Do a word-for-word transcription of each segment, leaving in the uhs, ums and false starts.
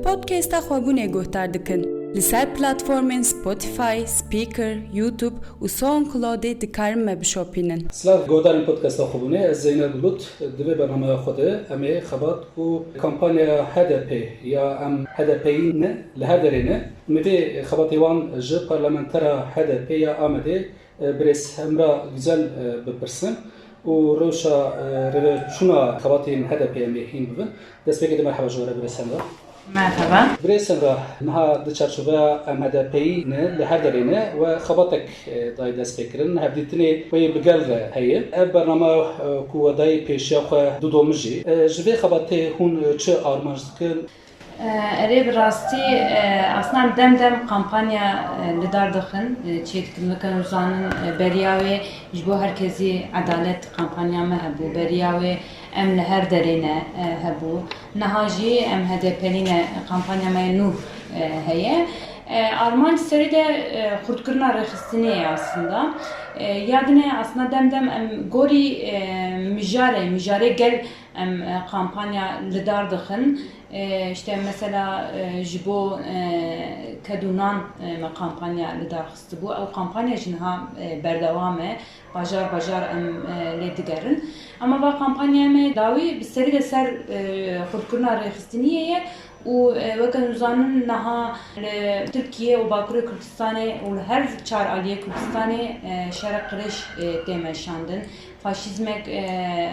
Podcasta Xwebûnê guhdar dikin. Li ser platformên Spotify, Spreaker, YouTube û SoundCloudê dikarin me bişopînin. Silav, guhdarên podcasta Xwebûnê, ez Zeynel Bulut. Di vê bernameya xwe de em ê xebat ku kampanya H D P ya em H D P'yî ne, li her derê ne, em ê vê xebatê wan ji parlamentera H D P ya Amedê, e, birêz Hemra Güzel, e, bipirsin û rewşa, e, rêveçûna xebatên H D P em ê hîn bibin. Destpêkê de merheba ji we re birêz Hemra. Merhaba. Birêz Hemra, niha di çarçoveya em H D P'yî ne, li her derê ne, we xebatek, e, dayê destpêkirin, hevdîtinê we yê bi gel re heye. Ev bername, e, ku we dayê pêşiya xwe didomijî. E, ji vê xebatê hûn, e, çi armanc dikin? Erê, bi rastî, e, aslında em dem dem kampanya, e, li dar dixin, e, çêdikin. Weke hûn zanin, e, beriya wê ji bo her kesî edalet kampanya me hebû. Beriya wê em li her derê ne, e, hebû. Niha jî em H D P'lî ne, kampanya me nû, e, heye. E, armanc serî de, e, xurtkirina rêxistinê ye aslında. E, ya din e aslında dem dem em gorî, e, mijarê, mijarê gel em, e, kampanya li dar dixin. E, işte mesela, e, ji bo, e, ked û nan, e, me kampanya li dar xistibû. Ew kampanya jî niha, e, berdewam e. Bajar bajar em, e, lê digerin. Ama va kampanyaya me dawî bi serî de ser, e, xurtkirina rêxistiniyê ye û, e, weke hûn zanin niha li Tirkiye û Bakurê Kurdistanê û li her çar aliyê Kurdistanê, e, şerek qirêj, e, tê meşandin. Faşîzmek, e,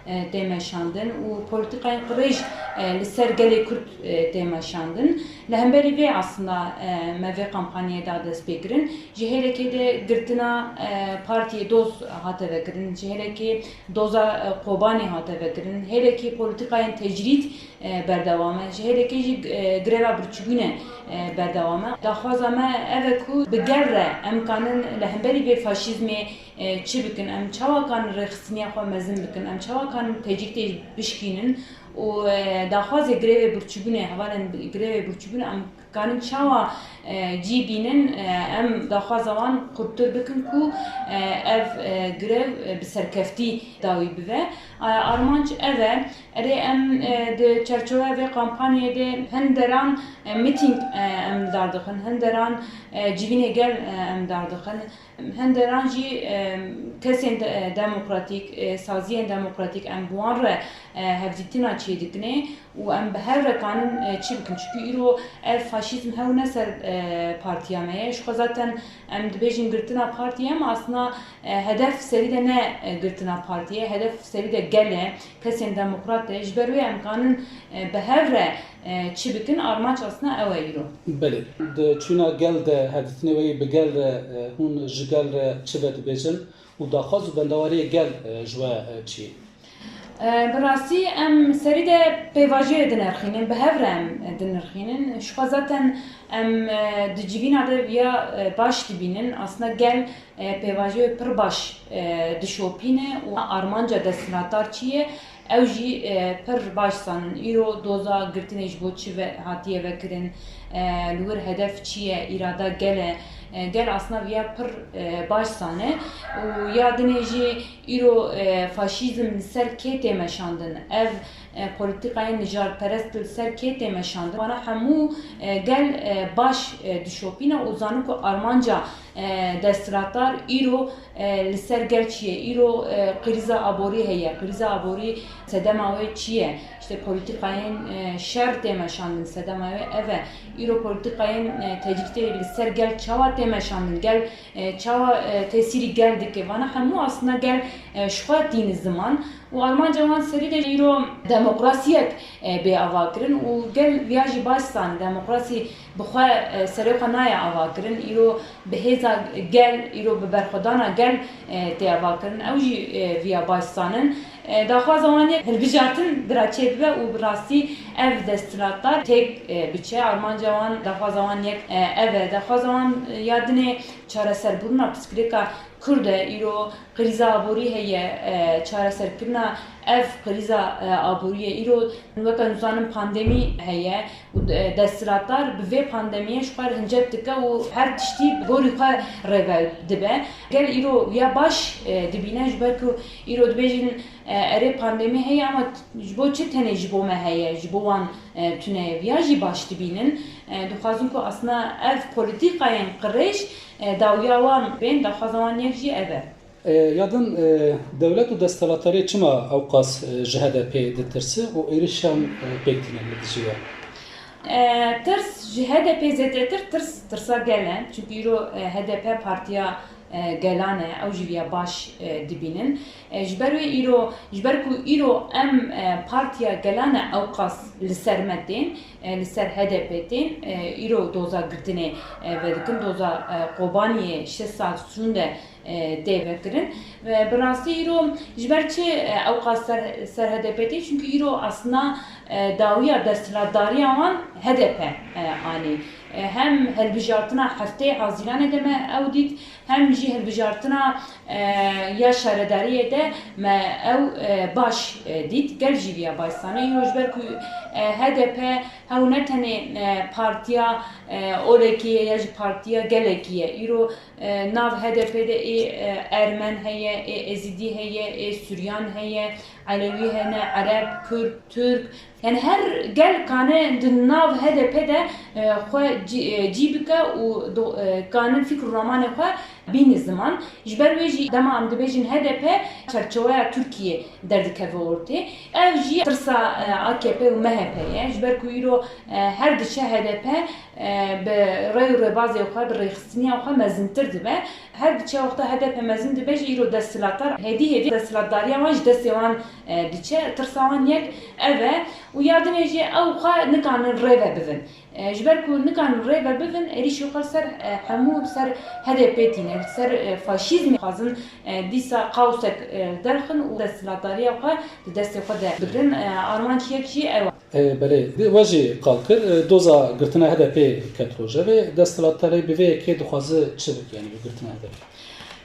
e, tê meşandin û polîtîkayên qirêj, e, li ser gelê Kurd, e, tê meşandin. Li hemberî vê aslında, e, me vê kampanyayê da dest pê kirin. Ji hêlekê de girtina, e, partiyê doz hate vekirin, ji hêlekê doza, e, Kobanê hate vekirin, hêlekê polîtîkayên tecrîd, e, berdewam e, ji hêlekê jî, e, greva birçîbûnê, e, berdewam e. Daxwaza me ev e ku bi gel re em kanin li hemberî vê faşîzmê, e, çi bikin, em çawa kanin rêxistiniya xwe mezin bikin, em çawa kanin tecrîdê bişkînin û, e, daxwazê grevê birçîbûnê, hevalên grevê birçîbûnê em kanin çawa, e, cî bînin, e, em daxwaza wan xurttir bikin ku, e, ev, e, grev, e, bi serkeftî dawî bibe. E, armanc ev e. Erê, em, e, di çerçoveya vê kampanyayê de hin deran, e, mîtîng, e, em li dar dixin, hin deran, e, civînê gel, e, em dar dixin. Hin deran jî, e, kesên de-, e, demokratîk, e, saziyên demokratîk, em bi wan re, e, hevdîtina çêdikinê û em bi hev re kanin, e, çi bikin? Çikû îro ev faşîzm hew ne ser, e, partiya me ye. Ji xwe zaten em dibêjin girtina partiyê, ama aslında, e, hedef serî de ne, e, girtina partiyê, hedef serî de gel e, kesên demokrat e. Ji ber wê em kanin, e, bi hev re, e, çi bikin, armanc aslında ew e îro. Belê. Di çûna gel de, hevdîtinê we yê bi gel re, e, hûn ji gel re çi vedibêjin û daxwaz û bendewariyê gel, e, ji we, e, çi ye? E, bi rastî em serî de pêvajoyê dinirxînin, bi hev re em, e, dinirxînin. Ji xwe zaten em, e, di civîna de viya, e, baş dibînin. Aslında gel, e, pêvajoyê pir baş, e, dişopîne û armanca desthilatdar çi ye, ew jî, e, pir baş zanin. Îro doza girtinê ji bo çi ve-, hatiye vekirin, e, li wir hedef çi ye, îrada gel e. E, gel aslında viya pir, e, baş zane û ya dinê jî îro, e, faşîzm li ser kê tê meşandin? Ev, e, polîtîkayên nijarperest li ser kê tê meşandin? Vana hemû, e, gel, e, baş, e, dişopîne û zanin ku armanca, e, desthilatdar îro, e, li ser gel çi ye? Îro, e, krîza aborî heye. Krîza aborî sedema wê çi ye? İşte polîtîkayên, e, şer tê meşandin, sedema wê ev e. Îro polîtîkayên, e, tecrîdê li ser gel çawa tê meşandin? Gel, e, çawa, e, tesîrî gel dike? Vana hemû aslında gel, e, ji xwe tînin ziman. Û armanca wan serî de îro demokrasiyek, e, bê avakirin û gel viya jî baş zane, demokrasî bi xwe, e, serê xwe nayê avakirin. Îro bi hêza gel, îro bi berxwedana gel, e, tê avakirin. Ew jî, e, viya baş zanin. E, daxwaza wan yek hilbijartin bira çêbibe û bi rastî ev desthilatdar têk, e, biçe. Armanca wan, daxwaza wan yek, e, ev e. Daxwaza wan, e, ya dinê çareserbûna pirsgirêka Kurd e, îro krîza aborî heye, e, çareserkirina ev krîza, e, aborî ye. Îro weke nizanim pandemî heye û, e, desthilatdar bi vê pandemiyê ji xwe re hincet dike û her tiştî bi gorî xwe rêve dibe. Gel îro ya baş, e, dibîne, ji ber ku îro dibêjin, e, erê pandemî heye ama ji bo çi tenê ji bo me heye, ji bo wan, e, tune ye? Viya jî baş dibînin. E, dixwazin ku aslında ev polîtîkayên qirêj, e, dawiya wan bên, daxwaza wan yek jî ev e. E, ya din, e, dewlet û desthilatdariyê çima ewqas, e, ji H D P ditirse û êrişan, e, pêk tîne li dijî we? E, tirs ji H D P zêdetir tirs, tirsa gel e. Çünkü îro, e, H D P partiya, e, gelan e, ew jî viya baş, e, dibînin. E, ji ber wê îro, ji ber ku îro em, e, partiya gelan e ewqas li ser me tên, e, li ser H D P tên, e, îro doza girtinê, e, vedikin, doza, e, Kobaniyê şeş sal şûnde, e, tê vekirin. Ve bi rastî îro ji ber çi, e, ewqas ser, ser H D P tê? Çünkü îro aslında, e, dawiya desthilatdariya wan H D P, e, anî. E, hem hilbijartina heftê Hazîranê de me ew dît, hem jî hilbijartina, e, ya şaredariyê de me ew, e, baş, e, dît. Gel jî viya baş zane. Îro ji ber ku, e, H D P hew ne tenê, e, partiya, e, olekî ye ya jî partiya gelekî ye. Îro, e, nav H D P de ê, e, Ermen heye, ê Êzidî heye, ê Suryan heye, Elewî hene, Ereb, Kurd, Tirk, yani her gel kane di nav H D P de, e, xwe cî, e, cî bike û do-, e, kane fikr û ramanê xwe bîne ziman. Ji ber wê jî dema em dibêjin H D P çerçeweya Tirkiyê derdikeve ortê. Ev jî tirsa, e, A K P û M H P ye. Ji ber ku îro, e, her diçe H D P, e, bi rey û rêbazê xwe, bi rêxistiniya xwe mezintir dibe. Her diçe wexta H D P mezin dibe jî îro desthilatdar, hêdî hêdî desthilatdariya wan ji destê wan, e, diçe. Tirsa wan yek ev e û ya dinê jî ew xwe nikanin rêve bivin. E, ji ber ku nikanin rêve bivin, êrîşê xwe ser, e, hemû ser H D P tîne, ser, e, faşîzmê xwazin, e, dîsa qawsek, e, derxin û desthilatdariya xwe di destê xwe de bigrin. E, armanc yek jî ew e. E, belê, di-, we jî qal kir, e, doza girtina H D P ket rojevê, desthilatdarê bi vê yekê dixwaze çi bike, yani bi girtina H D P?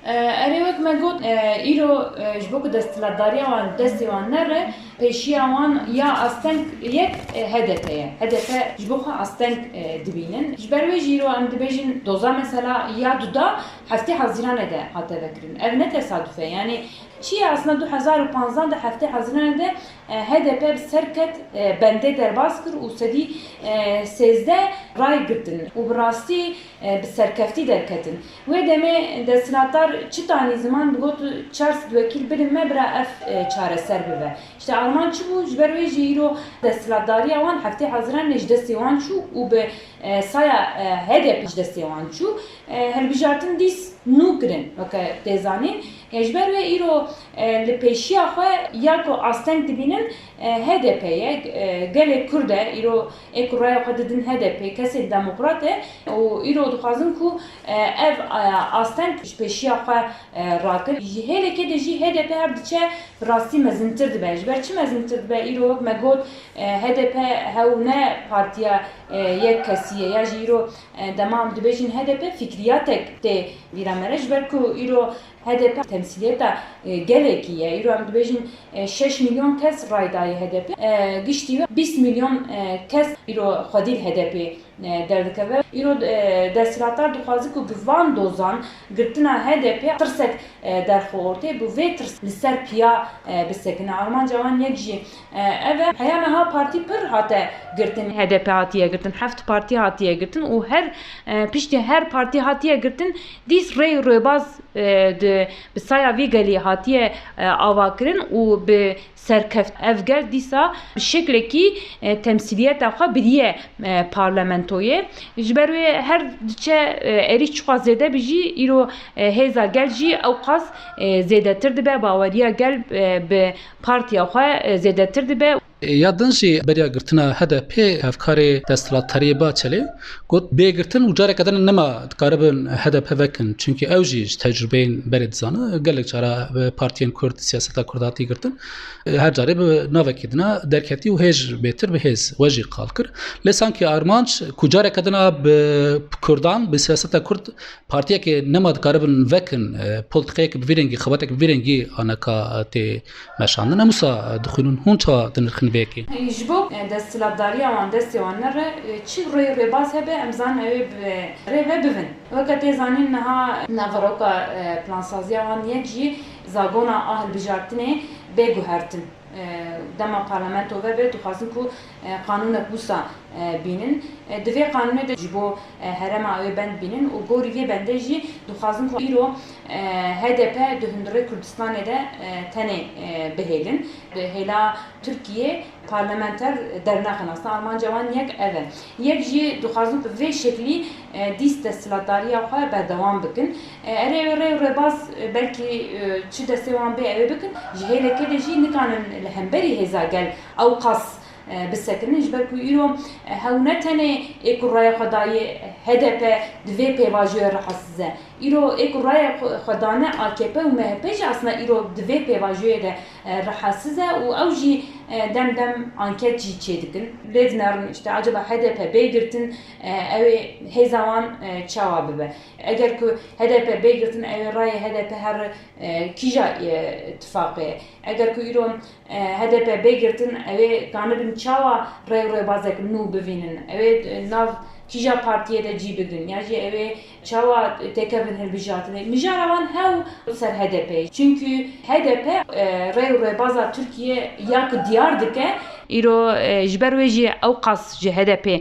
E, erê wek me got, e, îro, e, ji bo ku desthilatdariya wan destê wan nere, pêşiya wan ya asteng yek, e, H D P ye. H D P ji bo xwe asteng, e, dibînin. Ji ber wê jî îro em dibêjin doza mesela ya duda heftê Hazîranê de hate vekirin. Ev ne tesaduf e. Yani çi ye aslında du hezar û panzdeh de heftê Hazîranê de, e, H D P bi ser ket, e, bendê derbas kir û sedî, e, sêzdeh ray girtin û bi rastî, e, bi serkeftî derketin. Wê demê desthilatdar çi tanî ziman digot, çar sed wekîl bidin me bira ev, e, çareser bibe. İşte armanc çi bû? Ji ber wê jî îro desthilatdariya wan heftê Hazîranê ji destê wan çû û bi, e, saya, e, H D P ji destê wan çû. E, hilbijartin dîs nû kirin, weke tê zanîn. E, ji ber wê îro, e, li pêşiya xwe ya ku asteng dibînin, e, H D P ye, e, gelê Kurd e, îro ê ku raya xwe didin H D P, kesên demokrat e û îro dixwazin ku, e, ev, e, asteng ji pêşiya xwe, e, rakin. Ji hêlekê de jî H D P her diçe bi rastî mezintir dibe. Ji ber çi mezintir dibe? Îro wek me got, e, H D P hew ne partiya, e, yek kesî ye ya jî îro, e, dema em dibêjin H D P fikriyatek tê bîra me re. Ji ber ku îro H D P temsîliyeta, e, gelekî ye. Îro em dibêjin, e, şeş milyon kes ray dayî H D P. E, giştî we bîst milyon, e, kes îro xwedî li H D P, e, derdikeve. Îro, e, desthilatdar dixwaze ku bi van dozan girtina H D P tirsek, e, derxe ortê, bi vê tirs li ser piya, e, bisekine. Armanca wan yek jî, e, ev e. Heya meha partî pir hate girtin. H D P hatiye girtin, heft partî hatiye girtin û her, e, piştî her partî hatiye girtin, dîs rey û rêbaz, e, di, bi saya vî gelî hatiye, e, avakirin û bi serkeft ev gel dîsa bi şeklekî, e, temsîliyeta xwe biriye, e, parlamentoyê. Ji ber wê her diçe, e, êrîş çiqas zêde bi jî îro, e, hêza gel jî ewqas, e, zêdetir dibe, baweriya gel, e, bi partiya xwe, e, zêdetir dibe. Ya din jî beriya girtina H D P hevkarê desthilatdariyê Baçelê got, bê girtin û careke din nema dikaribin H D P vekin. Çunkî ew jî ji tecrûbeyên berê dizane. Gelek cara bi partiyên Kurd siyaseta Kurd hatî girtin. Her carê bi navekî dina derketî û hêj bêtir bi hêz we jî qal kir. Lê sankî armanc ku careke dina bi Kurdan, bi siyaseta Kurd partiyekê nema dikaribin vekin, e, polîtîkayeke bi vî rengî, xebatek bi vî rengî aneka tê meşandin. Em wisa dixwînin, hûn çawa dinirxin vê yekê? Ji bo, e, desthilatdariya wan destê wan nere, e, çi rê û rêbaz hebe, em zanin ew ê bi rê ve bibin. Weke tê zanîn niha naveroka, e, plansaziya wan yek jî zagona a hilbijartinê bê guhertin. E, dema parlamento vebe, dixwazin ku, e, qanûnek wisa, e, bînin. E, di vê qanûnê de ji bo, e, herêma ew ê bend bînin û gorî vê bendê jî dixwazin ku îro, e, H D P di hundirê Kurdistanê de, e, tenê, e, bihêlin. Di hêla Tirkiyê parlamenter dernex in. Aslında armanca wan yek ev e. Yek jî dixwazin bi vê şeklî, e, dîs desthilatdariya xwe berdewam bikin. E, erê rê û rêbaz, e, belkî, e, çi destê wan bê ew ê bikin, ji hêlekê de jî nikanin li hemberî hêza gel ew qas, e, bisekinin. Ji ber ku îro, e, hew ne tenê ê ku raya xwe dayê H D P di vê pêvajoyê rehatsiz e. Îro ê ku raya xwe, xwe dane A K P û M H P jî aslında îro di vê pêvajoyê de, e, rehatsiz e û ew jî, e, dem dem anket jî çêdikin. Lê dinerin, işte, acaba H D P bê girtin, e, ew ê hêza wan, e, çawa bibe? Eger ku H D P bê girtin, ew ê rayê H D P her, e, kîja, e, tifaqê? Eger ku îro, e, H D P bê girtin, ew ê kanibin çawa rê û rêbazek nû bivînin? Ew ê, e, nav kîja partiyê de cî bigrin? Ya jî ew ê çawa têkevin hilbijartinê? Mijara wan hew ser H D P ye. Çunkî H D P, e, rê û rêbaza Tirkiye ya ku diyar dike. Îro, e, ji ber wê jî ew qas ji H D P, e,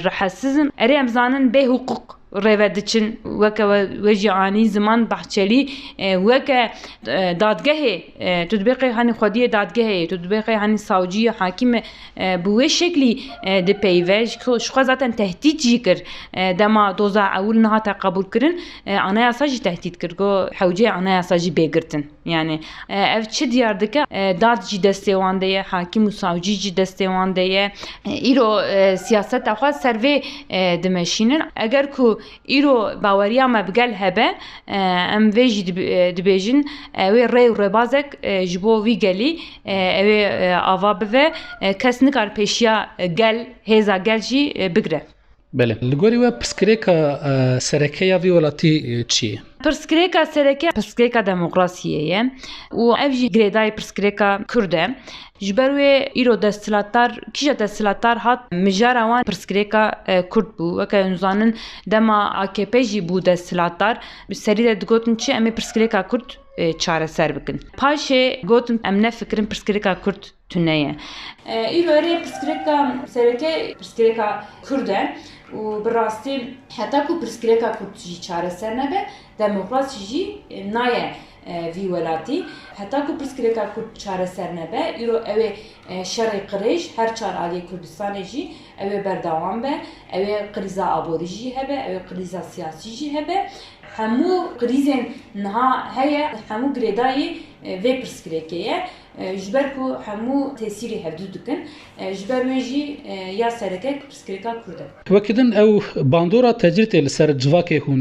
rehetsiz in. Erê, em zanin bê hiqûq rê ve diçin. Weke we, we jî anî ziman, Bahçelî, e, weke, e, dadgehê, e, tu dibê qey hanî xwediyê dadgehê ye, tu dibê qey hanî savcî ye, hakîm e, e, bi wê şeklî, e, dipeyive. Ji xwe, ji xwe zaten tehdît jî kir, e, dema doza ewil nehate qebûlkirin, e, anayasa jî tehdît kir, got hewceyê anayasa jî bê girtin. Yani, e, ev çi diyar dike? E, dad jî destê wan de ye, hakîm û savcî jî destê wan de ye. E, îro, e, siyaseta xwe ser vê, e, dimeşînin. Eger ku îro baweriya me bi gel hebe, e, em vê jî dib-, e, dibêjin, e, wê rê û rêbazek, e, ji bo vî gelî, e, ew ê, e, ava bive, e, kes nikar pêşiya, e, gel, hêza gel jî, e, bigire. Belê. Li gorî we pirsgirêka, e, sereke ya vî welatî, e, çi ye? Pirsgirêka sereke, pirsgirêka demokrasiyê ye û ev jî girêdayî pirsgirêka Kurd e. Ji ber wê îro desthilatdar, kîja desthilatdar hat, mijara wan pirsgirêka, e, Kurd bû. Weke hûn zanin, dema A K P jî bû desthilatdar, bi serî de digotin çi, em ê pirsgirêka Kurd, e, çareser bikin. Paşê gotin, em nefikirin, pirsgirêka Kurd tune ye. E, îro erê pirsgirêka sereke pirsgirêka Kurd e û bi rastî heta ku pirsgirêka Kurd jî çareser nebe, demokrasî jî, e, naye, e, vî welatî. Heta ku pirsgirêka Kurd çareser nebe, îro ew ê, e, şerê qirêj her çar aliyê Kurdistanê jî ew ê berdewam be, ew ê krîza aborî jî hebe, ew ê krîza siyasî jî hebe. Hemû krîzên niha heye, hemû girêdayî, e, vê pirsgirêkê ye. E, ji ber ku hemû tesîrî hevdû dikin, e, ji ber wê jî, e, ya sereke pirsgirêka Kurd e. Wekî din ew bandora tecrîtê li ser civakê hûn,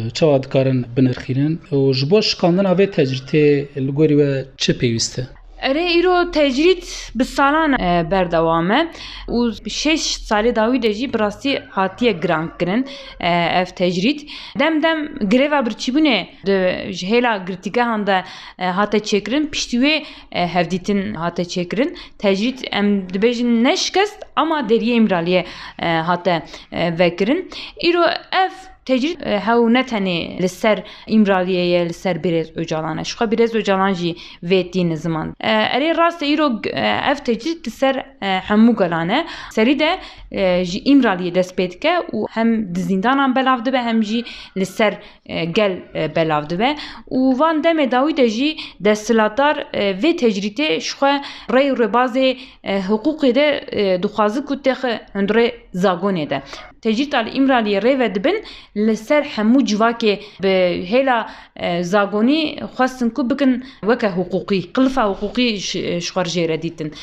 e, çawa dikarin binirxînin û ji bo şikandina vê tecrîtê li gorî we çi pêwîst e? Erê, îro tecrît bi salan, e, berdewam e û şeş salê dawî de jî bi rastî hatiye girankirin, e, ev tecrît. Dem dem greva birçîbûnê di, ji hêla girtîgehan de, e, hate çêkirin, piştî wê, e, hevdîtin hate çêkirin. Tecrîd, em dibêjin ne şikest, ama deriyê Îmraliyê, e, hate, e, vekirin. Îro ev tecrîd, e, hew ne tenê li ser Îmraliyê ye, li ser Birêz Ocalan e. Ji xwe Birêz Ocalan jî vê tîne ziman. E, erê rast e, îro, e, ev tecrîd li ser, e, hemû gelan e. Serî de, e, ji Îmraliyê dest pê dike û hem di zîndanan belav dibe, hem jî li ser e, gel, e, belav dibe. Û van demê dawî de jî desthilatdar, e, vê tecrîtê ji xwe rey û rêbazê, e, hiqûqê de, e, dixwaze ku têxe hundirê zagonê de. Tecrîd al Îmraliyê rê ve dibin, li ser hemû civakê bi hêla, e, zagonî xwestin ku bikin weke hiqûqî, qilifa hiqûqî ji, ji xwe re jê re dîtin.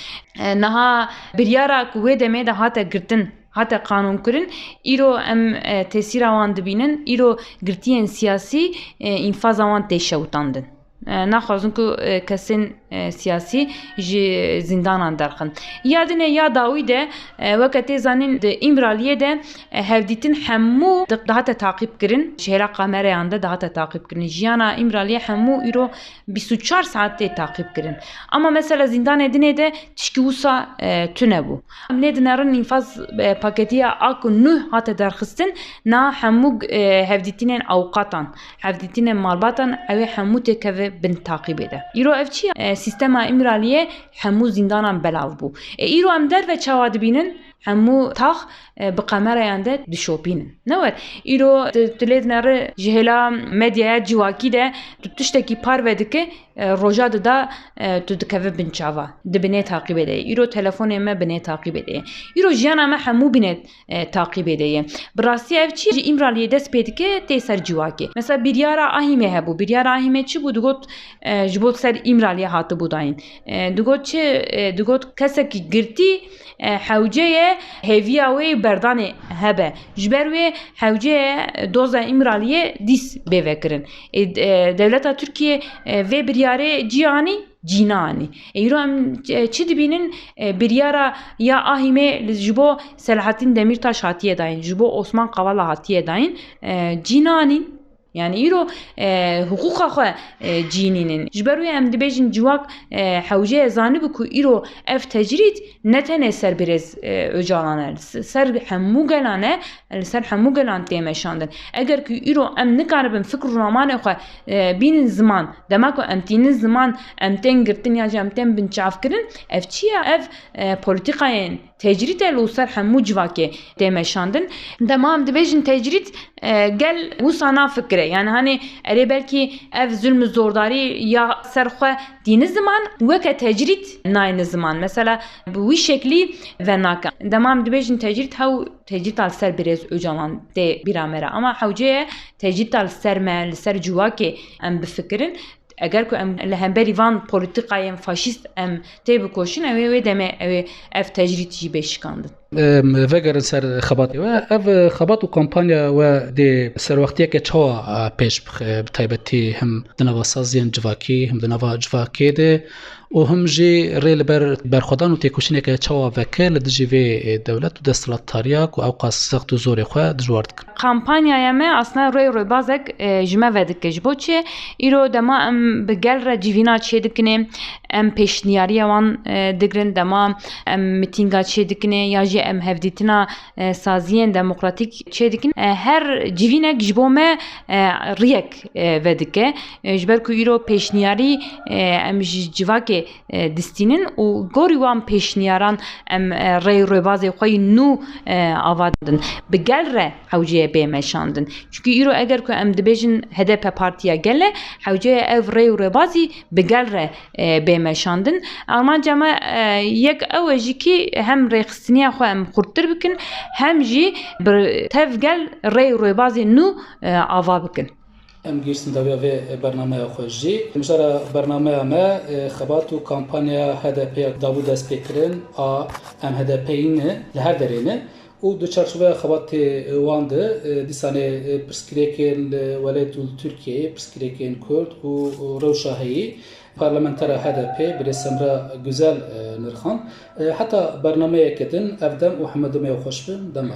E, niha biryara ku wê demê de hate girtin, hate qanûnkirin, îro em, e, tesîra wan dibînin, îro girtiyên siyasî, e, înfaza wan tê şewitandin. E, naxwazin ku, e, kesên, e, siyasî ji zîndanan derxin. Ya dinê ya dawî de, e, weke tê zanîn di Îmraliyê de, e, hevdîtin hemû di-, dihate taqîb kirin, ji hêla kamereyan de dihate taqîb kirin. Jiyana Îmraliyê hemû îro bîst û çar saet tê taqîb kirin. Ama mesela zîndanê dinê de tişkî wisa, e, tune bû. Em nê dinerin înfaz, e, paketiya a ku nuh hate derxistin, na hemû, e, hevdîtinên awqatan, hevdîtinên malbatan, ew ê hemû têkeve bin taqîbê de. Îro ev çi ye? E, sîstema Îmraliyê hemû zîndanan belav bû. E, îro em derve çawa dibînin? Hemû tax, e, bi kamerayan de dişopînin. Ne wer, îro tu, tu lê dinere ji hêla medyaya civakî de tu tiştekî parve dike, e, roja dida, e, tu dikeve bin çava, di binê taqîbê de ye. Îro telefonê me binê taqîbê de ye. Îro jiyana me hemû binê, e, taqîbê de ye. Bi rastî ev çi ye? Ji Îmraliyê dest pê dike tê ser civakê. Mesela biryara Ahîmê hebû. Biryara Ahîmê çi bû? Digot, e, ji bo ser Îmraliyê hatibû dayîn. E, digot çi? E, digot kesekî girtî, e, hewce ye hêviya wê berdanê hebe. Ji ber wê hewce ye doza Îmraliyê dîs bê vekirin. E, e, dewleta Tirkiyê, e, vê biryarê cî anî, cî neanî. E, îro em, e, çi dibînin? E, biryara ya Ahîmê li, ji bo Selahattin Demirtaş hatiye dayîn, ji bo Osman Kavala hatiye dayîn, e, cî neanîn. Yani îro, e, hiqûqa xwe, e, cî nînin. Ji ber wê em dibêjin civak, e, hewce ye zanibû ku îro ev tecrîd ne tenê ser birêz, e, Ocalan e, s-, ser hemû gelan e, li ser hemû gelan tê meşandin. Eger ku îro em nikaribin fikr û ramanê xwe, e, bînin ziman, dema ku em tînin ziman, em tên girtin ya jî em tên binçavkirin, ev çi ye? Ev, e, polîtîkayên tecrîd e, li ser hemû civakê tê meşandin. Dema em dibêjin tecrîd, e, gel wisa nafikire. Yani hanê erê belkî ev zulm û zordarî ya ser xwe tîni ziman, weke tecrîd nayni ziman. Mesela bi wî şeklî venake. Dema em dibêjin tecrîd, hew tecrîd a li ser birêz Ocalan tê bîra me re. Ama hewce ye tecrîd a li ser me, li ser civakê em bifikirin. Eger ku em li hemberî van polîtîkayên faşîst em tê bikoşin, ew ê wê demê ew ê ev tecrîd jî bê şikandin. Em vegerin ser xebatê we. Ev xebat û kampanya we dê serwextiyeke çawa, e, pêş bixe, bi taybetî him di nava saziyên civakî, him di nava civakê de û him jî rê li ber berxwedan û têkoşîneke çawa veke li dijî vê, e, dewlet û desthilatdariya ku ewqas zext û zorê xwe dijwar dikin? Kampanyaya me aslında rê û rêbazek, e, ji me vedike. Ji bo çi? Îro dema em bi gel re civîna çêdikine, em pêşniyariya wan, e, digirin, dema em mitînga çêdikine ya jî em hevdîtina, e, saziyên demokratîk çêdikin. E, her civînek ji bo me, e, riyek, e, vedike. E, ji ber ku îro pêşniyarî, e, em ji civakê, e, distînin û gorî wan pêşniyaran em, e, rê û rêbazê xwe yî nû, e, ava didin. Bi gel re hewce ye bê meşandin. Çunkî îro eger ku em dibêjin H D P partiya gel e, hewce ye ev rê û rêbazî bi gel re, e, bê meşandin. Armanca me, e, yek ew e jî kî hem rêxistiniya xwe em xurttir bikin, hem jî bi tev gel rê û rêbazê nû, e, ava bikin. Em gihîştin dawiya vê bernameya xwe jî. Mijara bernameya me, e, xebat û kampanya H D P ya dabû dest pê kirin a em H D P yî ne, li her derê ne. Û di çarçoveya xebatê wan de, e, dîsanê, e, pirsgirêkên li welat û li Tirkiyeyê, pirsgirêkên Kurd û, û rewşa heyî, parlamentera H D P birêz Semra Guzel, e, nirxand. E, heta bernameyeke din ev dem û heme demê xweş bin, dema